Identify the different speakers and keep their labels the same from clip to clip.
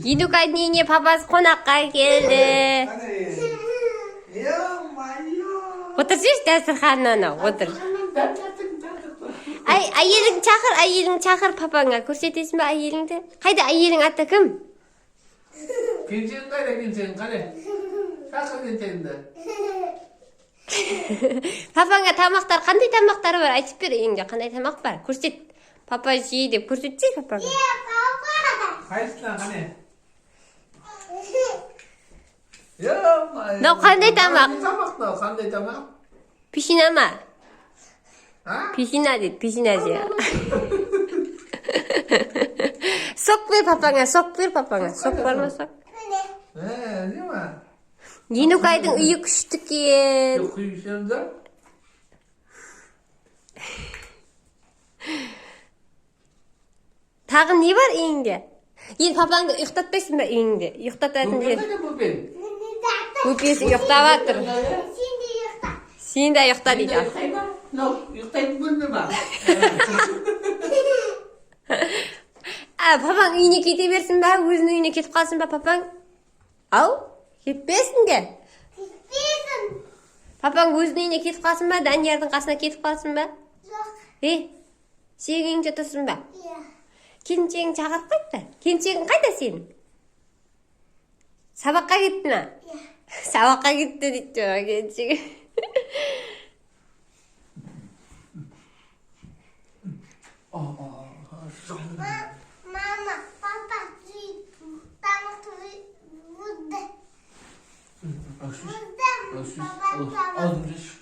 Speaker 1: Енукайдың үйіне папасы қонаққа келді. Отырсайшы дастарханына, анау, отыр. Ай, әйелің шақыр, әйелің шақыр папаңа. Көрсетесің бе әйеліңді? Қайда әйелің, аты кім?
Speaker 2: Келіншегің қайда, келіншегің қане? Шақыр келіншегіңді.
Speaker 1: Папаңа тамақтар, қандай тамақтар бар? Айтып бер, үйіңде қандай тамақ бар? Көрсет. Папа жей деп көрсетсей папаңа.
Speaker 2: Қайсысынан қане?
Speaker 1: Мынау қандай тамақ?
Speaker 2: Қандай тамақ мынау? Қандай тамақ?
Speaker 1: Пешина ма?
Speaker 2: А?
Speaker 1: Пешина дейді, пешина же. Сок бер папаңа, сок бер папаңа. Сок бар ма, сок?
Speaker 2: Ә, не ма?
Speaker 1: Енукайдың үйі күшті екен.
Speaker 2: Құйып ішеміз а?
Speaker 1: Тағы не бар үйіңде? Енді папаңды ұйықтатпайсың ба үйіңде? Ұйықтататын
Speaker 2: Бөпең
Speaker 1: жер.
Speaker 2: қайда, бөпең?
Speaker 1: Бөпесі ұйықтап жатыр. Сен де ұйықта дейді.
Speaker 2: Ұйықтай ма? Мынау ұйықтайтын бөлме ма?
Speaker 1: А, папаң үйіне кете берсін ба? Өзінің үйіне кетіп қалсын ба папаң? Ау, кетпесін де. Папаң өзінің үйіне кетіп қалсын ба? Даниярдың қасына кетіп қалсын ба? Е, сенің үйіңде тұрсын ба? Келіншегің шақырып қайтты. Келіншегің қайда сенің? Сабаққа кетті ма? Сабаққа кетті дейді жаңа келіншегі.
Speaker 3: Мама, папа, тамақ болды. Болды, папа, тамақ.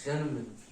Speaker 2: Жаным benim.